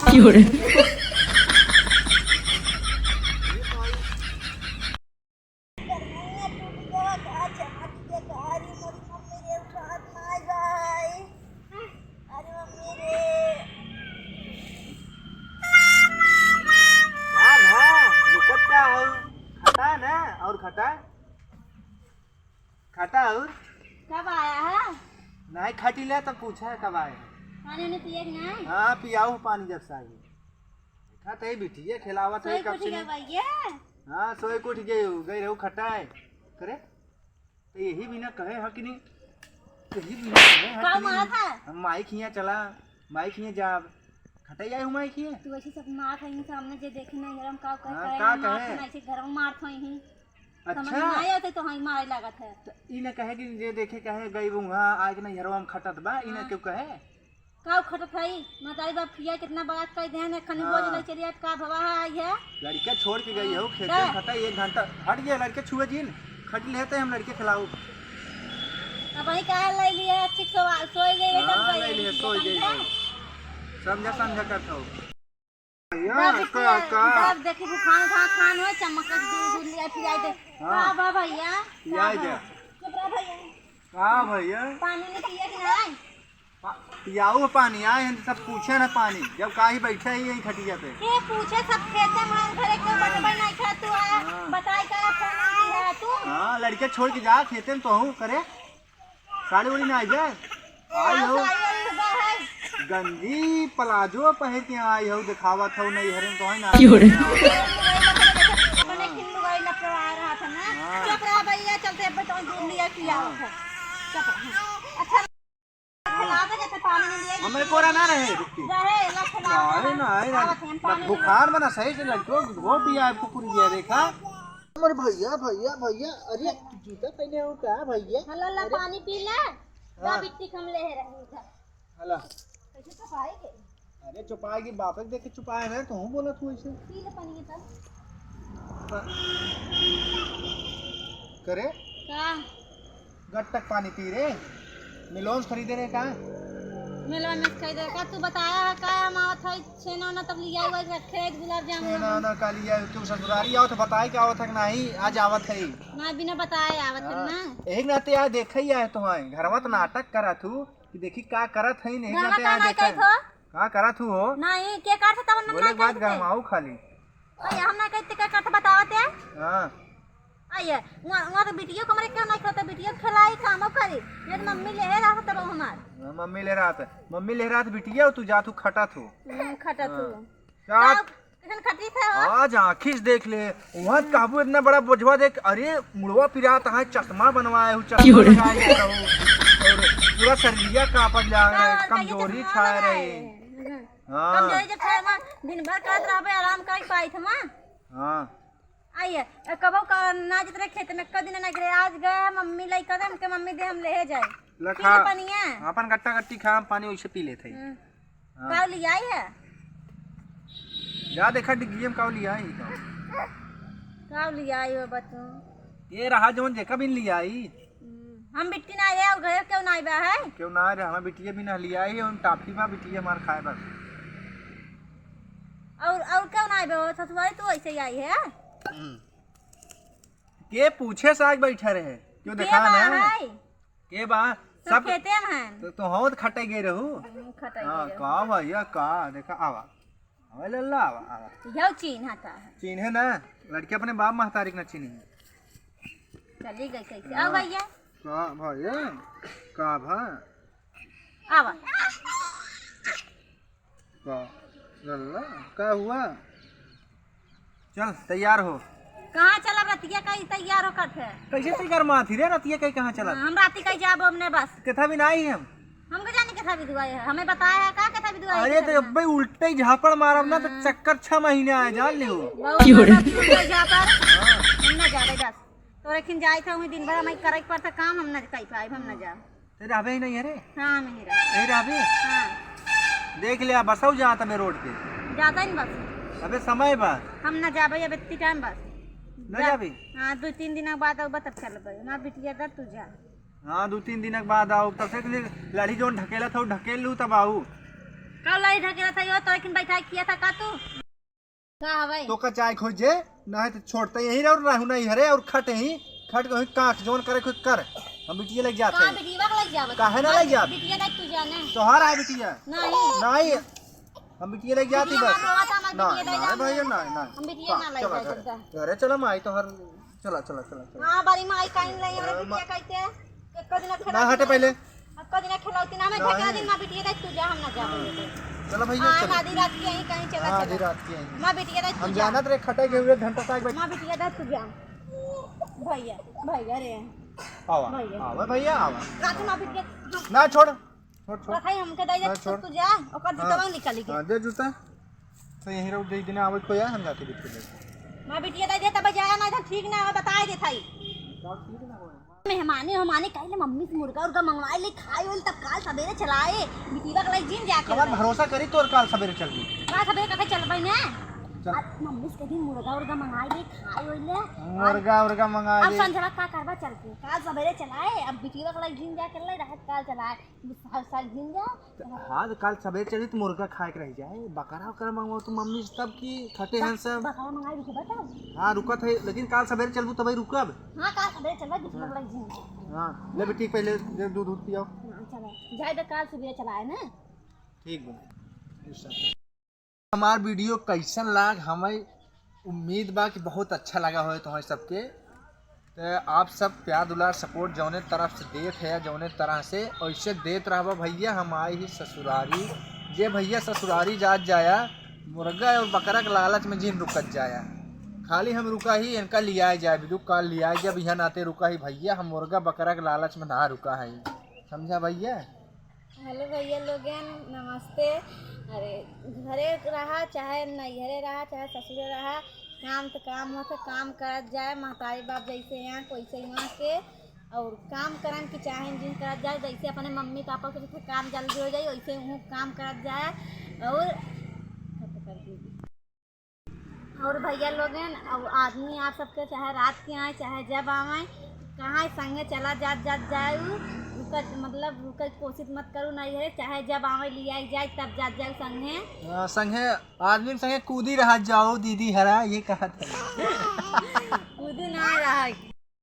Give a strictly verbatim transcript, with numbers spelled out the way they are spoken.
কি ওরে? का भा, लुकत का हो? खटा ना, और खटा? खटा और? कब आया है? नाहीं खटी ले, तब पूछा है कब आया है। पानी उनी पिए कि नाहीं? हाँ, पियाऊ पानी जब से आई। देखा तो ये बिटिया खिलावत है सोई कब कुछ से गया नहीं। भैया? हाँ, सोई कुछ गए हो, गए रहो खटा है। करे? तो यही बिना कहे है कि नहीं? यही बिना कहे है का कि नहीं? मारा था? हम माई खिया चला, माई खिया जाब। खटा आई हूँ माई खिया। तू ऐसे सब मार खाई सामने जे देखे नहीं, हम का कहे, हाँ, कहे का ना मार कहे? खाना, ऐसे घर में मार खाई ही। अच्छा। समझ में ना आया तो, तो हई मारे लागत है। त ई न कहे कि जे देखे कहे गई वहाँ आए के नहीं घरवा में खटत बा, ई न हाँ। क्यों कहे? का खटत हई? मतारी बाप किया कितना बात कह दे हैं, खनी हाँ। बोझ ले चली, अब का भवा है, आई है? लड़का छोड़ के गई हो, खेते में हाँ। खटा एक घंटा, हट गया लड़के छुए जिन, खट लेते हम लड़के खिलाऊ। अब वही कहे ले लिए, ठीक सो, सोई गई है, तब हाँ, गई ले लिए, है, सोई गई समझे? है। समझा, समझा करत हो। भैया, बाप का, देखिए, का? बाप देखी, वो खान, खान, खान हो, चम्मच के दूध, दूध लिया, पियाई दे। हाँ। का बा भैया? पियाई का दे। बा? चुप रह भैया। का भैया? पानी नहीं पिए कि नहीं? पा-, पियाऊ पानी, आए हैं तो सब पूछे ना पानी, जब का ही बैठे ही यहीं खटिया पे। के पूछे, सब खेते में हम घरे के बटबे नहीं खा, तू आया, हाँ। बताई का फोन किया है तू? हाँ, लड़के छोड़ के जा खेते में तो हूँ करे। साड़ी ओड़ी ना आई जाए? आई हो। साड़ी ओड़ी लुगा है। गंजी प्लाजो पहिर के आई हो, देखावत हो, नहीं हरे तो है ना। क्यों रे? अपने खिल्लू गई लपटवा रहा था ना। हाँ। चुप रहा भैया, चलते अब तो दूध लिया कि आओ हाँ। था। चुप रहा। अच्छा, खिला दे, जैसे पानी नहीं लिया। हमें कोरा ना रहे, रुक के। रहे, ला खिला दे। नहीं, नहीं, आवत हैं, पानी नहीं। बुखार बना सही से लड़को, वो पिया है, कुकुर ये देखा। अरे भैया, भैया, भैया, अरे जूता पहने हो का भैया? हला, ला, अरे। पानी पी ले। हाँ। दा बिट्टी कम ले रही था। हला। कैसे चुपाई के? अरे चुपाई की बात है, देखे चुपाए ना, तू बोला तू ऐसे। पी ले पानी तब। प-, करे? का? गट्टक पानी पी रे। मिलोन्स खरीदे रे का? मिलोन्स खरीदे का? तू बताया है का हम आवत है छेना ओना तब लिया हुआ रखे है गुलाब जामुन। छेना ओना का लिया तू ससुरारी आओ तो बताए के आवत है कि नहीं आज आवत है। ना बिना बताए आवत है हाँ। ना। एक नाते आज देखे ही आए तुम्हारे घरवा तो नाटक करा तू कि देखी का करत है नहीं घरवा नाते का आज नाटक देखा। हो? का करत हूँ हो? नहीं के करत तब बोले नाटक बात करते। गरमाऊ खाली। अरे हम ना कहते का करत बतावत है? हाँ। आइए, वहाँ, वहाँ तो बिटियो कमरे के नहीं खेलता, बिटियो खेलाई, कामो करी। ये तो मम्मी ले है रहा तब हमार। हाँ, मम्मी ले रहा था। मम्मी ले रहा था बिटिया, तू जा, तू खटा थू। हम्म, खटा थू। हाँ। का? का? किसन खटी थे हो? आज आँखी से देख ले, वहाँ तो कहबू इतना बड़ा बोझवा देख, अरे मुड़वा पिरात है, चश्मा बनवाए हूँ, चश्मा क्यों रे? लगाए हुए रहू। और पूरा शरीरिया कांपत जा रहे, हाँ, और कहिए कमजोरी चश्मा छाए लगाए। रही। हम्म। हाँ। कमजोरी जब छाए ना, दिन भर करत रहबे, आराम कर पाई थे माँ। हाँ। आइए, ए, कबो का ना जत रहे खेत में, कदी ना, ना गिरे। आज गए मम्मी लइका दे, हमके मम्मी दे, हम ले जाए। लखा, पी ले पनिया। अपन गट्टा गट्टी खा, हम पानी वैसे पी लेते हैं। हम्म। हाँ। काव लियाई है? जा देखा डिग्गी में काव लियाई है तो। काव लियाई हो बतू? ये रहा जौन जेका बिन लियाई। हम्म, हम बिट्टी ना आए, और घर क्यों ना आए बा है? क्यों ना आए रे, हमार बिटिया भी ना लियाई, हम टाफी बा बिटिया हमार खाए बस। और, और क्यों ना आए बा? ससुरारी तू ऐसे ही आई है? हम्म। के पूछे से आके बैठा रहे? क्यों के देखा बा ना? है? के बा? सब सब खेते में हैं। तो, तो हम तो खटे गए रहू। हम्म, खटे हाँ, गए रहू। का भैया, का? देखा, आवा। आवा, लल्ला, आवा, आवा। यह चीन्हा का है। चीन्हे ना, लड़के अपने बाप महतारी के ना चीन्हे। चली गई कैसे? हाँ। आओ भैया। का भैया? का भा? आवा। का? लल्ला, का हुआ? चल, तैयार हो। कहाँ चलब रतिया का ही तैयार हो करते? कैसे तैयार माथी रे, रतिया का ही कहाँ चलब? हम राती का ही जाबो हमने बस। कितना भी ना आई हम। हमको जाने कितना विधवा है, हमें बताया है का कितना विधवा है, अरे कितना तो ना। अब्बे उल्टे ही झापड़ मारब ना तो हाँ। चक्कर छह महीने आए, जान लियो। बहुत क्यों रे? उल्टे झापड़। हाँ। हम ना जाबे बस। तोरे खिन जाए था, वहीं दिन भर हमें करे के पड़ता काम, हम ना कर पाए, हम ना जाब। ते रहबे ही नहीं है रे। हाँ, हम ही रहबे। यही रहबे? हाँ। देख ले, बसौ जात हमें रोड पे। जाता ही नहीं बस। अबे समय बा। हम ना जाबे, अब इतनी टाइम बस। ना जा। जाबे? हाँ, दो तीन दिन के बाद आउबा तब चलबे। हमार बिटिया दा, तू जा। हाँ, दू तीन दिन के बाद आऊ, तब से के लिए लड़ी जौन ढकेलत हौ, ढकेल लू तब आऊ। का लड़ी ढकेलत हौ, यो तो लेकिन बैठा किया था का तू? का हवे? तो का चाय खोजे, ना है तो छोड़ते यहीं रहो, रहू नहीं हरे और खट ही, खट के वहीं काट, जौन करे कोई कर। हम बिटिया लग जाते का हैं। बिटिया के लग जावत? काहे ना लग जात? बिटिया देख तू जाने। तोहार है बिटिया? नहीं। नहीं। हम बिटिया लग जाती बिटिया बस। ना रोवा था, हमार ना, बिटिया दे ना, जा। भैया, ना, ना। हम बिटिया हाँ, ना लग चला जाए घर। जल्दा। अरे चलो माई, तोहर, चला, चला, चला, चला। हाँ, बारी माई काइन ले, हमरे अरे, बिटिया मा- कहते। एको दिन ना, हटे पहले। अब कदिना खेलौती ना में नहीं। ढकेला दिन माँ बिटिया दे तू जा, हम ना जाबे। चलो भैया, हाँ, चलो। आधी रात की यहीं कहीं चला, हाँ, चला। आधी रात की यहीं। माँ बिटिया दे तू हम जा। जानत रहे खटे के हुए घंटा साथ बैठ। माँ बिटिया दे तू जा। भैया, भैया रे। आवा, भैया। आवा भैया, आवा। रात माँ बिटिया ना छोड़, छोड़, छोड़। कथाई हमके दे दे ना, छोड़। तू जा, ओकर हाँ। जूतवा निकाली के। हाँ, दे जूता। तो यहीं रहो, दे दिन आवे को यार, हम जाते बिटिया दे। माँ बिटिया दे दे, तब जाया ना, इधर ठीक ना हो, बताए दे थाई। मेहमानी होमानी कहिले मम्मी से मुर्गा उर्गा मंगवाए ले खाए होल तब काल सबेरे चलाए। बिटिया के लग जिन जाके कवन ले। भरोसा करी तोर काल सबेरे चल गई। काल सबेरे कथे चलबै ने? चल। आ, मम्मी से कभी मुर्गा उर्गा मंगाए ले खाए होल ले। मुर्गा उर्गा मंगाए अब ले। संझवा का करबा चल के? काल सबेरे चलाए, अब बिटिया के लग जिन जाके ले रहत काल चलाए। साल साल जिन जा। हाँ, तो काल सबेरे चली तो मुर्गा खाए के रह जाए, बकरा उकरा मंगवाओ तो मम्मी से तब की खटे हैं सब। बकरा मंगाई रुकबा तब। हाँ, रुकत है, लेकिन काल सबेरे चलबू तबे रुकब। हाँ, काल सबेरे चलबा, दूसरा हाँ। बड़ा जिन जा। हाँ, ले बेटी पहले दे दूध दूध पियाओ। हाँ, चलो, जाए तो काल सुबह चलाए ना। ठीक बा। हमार वीडियो कैसन लाग, हमें उम्मीद बा कि बहुत अच्छा लगा होए तुम्हारे सबके। तो आप सब प्यार दुलार सपोर्ट जौने तरफ से देत है, जौने तरह से ऐसे देत रहबा भैया। हम आए ही ससुरारी, जे भैया ससुरारी जात जाया, मुर्गा और बकरा के लालच में जिन रुकत जाया। खाली हम रुका ही इनका लियाए जाए, बिदु काल लियाए जाए, बिहान आते रुका ही भैया, हम मुर्गा बकरा के लालच में ना रुका है, समझा भैया? हेलो भैया लोगन, नमस्ते। अरे, घरे रहा, चाहे नैहरे रहा, चाहे ससुरे रहा, काम तो काम होत, काम करत जाए। महतारी बाप जैसे यहाँ, वैसे वहाँ के। और काम करन के चाहे जिन करत जाए, जैसे अपने मम्मी पापा के जैसे काम जल्दी हो जाए, वैसे वहाँ काम करत जाए। और और भैया लोगन, अब आदमी आप सबके चाहे रात के आए, चाहे जब आवे, कहाँ संगे चला जात, जात जाए, उ रुका, मतलब रुके के कोशिश मत करू, नहीं है, चाहे जब आवे, लिया जाए, तब जात जाए संगे। हाँ, संगे, आदमी संगे कूदी रहा जाओ, दीदी हरा, ये कहा था। कूदी ना रहा।